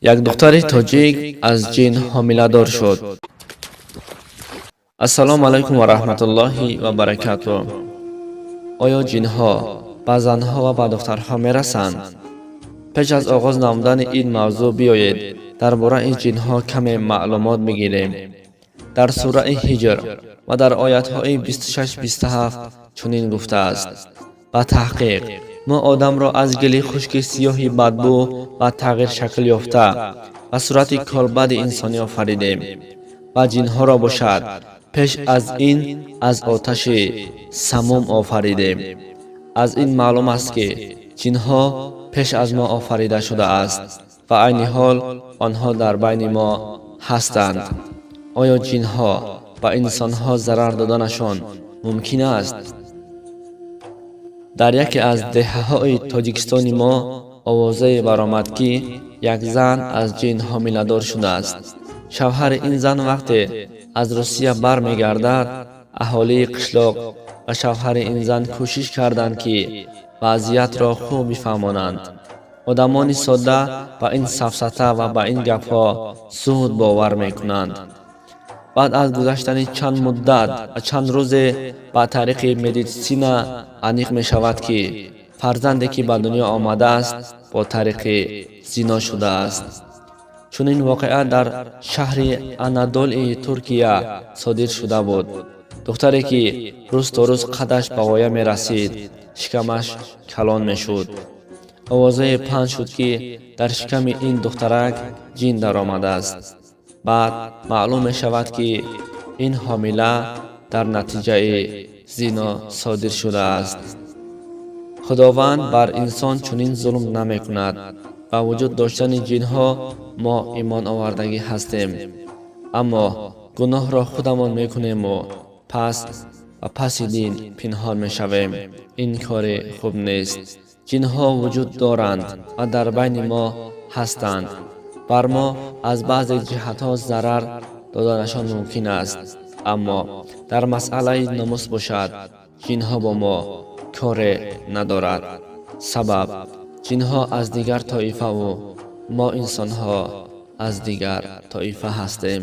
Як духтари тоҷик аз ҷин ҳомиладор шуд. Ассалому алайкум ва раҳматуллоҳи ва баракатуҳ. Оё ҷинҳо ба занҳо ва ба духтарҳо мерасанд? Пеш аз оғоз намудани ин мавзӯъ биёед, дар бораи ҷинҳо каме маълумот бигирем. Дар сураи Ҳиҷр ва дар оятҳои 26-27 чунин гуфтааст: «Ба таҳқиқ, мо одамро аз гили хушки сиёҳи бадбӯ ва тағйиршакл ёфта ба сурати колбади инсонӣ офаридем ва ҷинҳоро бошад, пеш аз ин аз оташи самум офаридем». Аз ин маълум аст, ки ҷинҳо пеш аз мо офарида шудааст ва айни ҳол онҳо дар байни мо ҳастанд. Оё ҷинҳо ба инсонҳо зарар доданашон мумкин аст? Дар яке аз деҳаҳои Тоҷикистони мо овозае баромад, ки як зан аз ҷин ҳомиладор шудааст. Шавҳари ин зан вақте аз Русия бармегардад, аҳолии қишлоқ ба шавҳари ин зан кӯшиш карданд, ки вазъиятро хуб бифаҳмонанд. Одамони содда ба ин сафсата ва ба ин гапҳо зуд бовар мекунанд. Баъд аз гузаштани чанд муддат ва чанд рӯзе ба тариқи медитсина аниқ мешавад, ки фарзанде, ки ба дунё омадааст, бо тариқи зино шудааст. Чунин воқеа дар шаҳри Анадоли Туркия содир шуда буд. Духтаре, ки рӯз то рӯз қадаш ба воя мерасид, шикамаш калон мешуд. Овозае паҳн шуд, ки дар шиками ин духтарак ҷин даромадааст. Баъд маълум мешавад, ки ин ҳомила дар натиҷаи зино содир шудааст. Худованд бар инсон чунин зулм намекунад. Ба вуҷуд доштани ҷинҳо мо имон овардагӣ ҳастем, аммо гуноҳро худамон мекунему пас ба паси дин пинҳон мешавем. Ин кори хуб нест. Ҷинҳо вуҷуд доранд ва дар байни мо ҳастанд. Бар мо аз баъзе ҷиҳатҳо зарар доданашон мумкин аст, аммо дар масъалаи номус бошад, ҷинҳо бо мо коре надорад. Сабаб, ҷинҳо аз дигар тоифаву мо инсонҳо аз дигар тоифа ҳастем.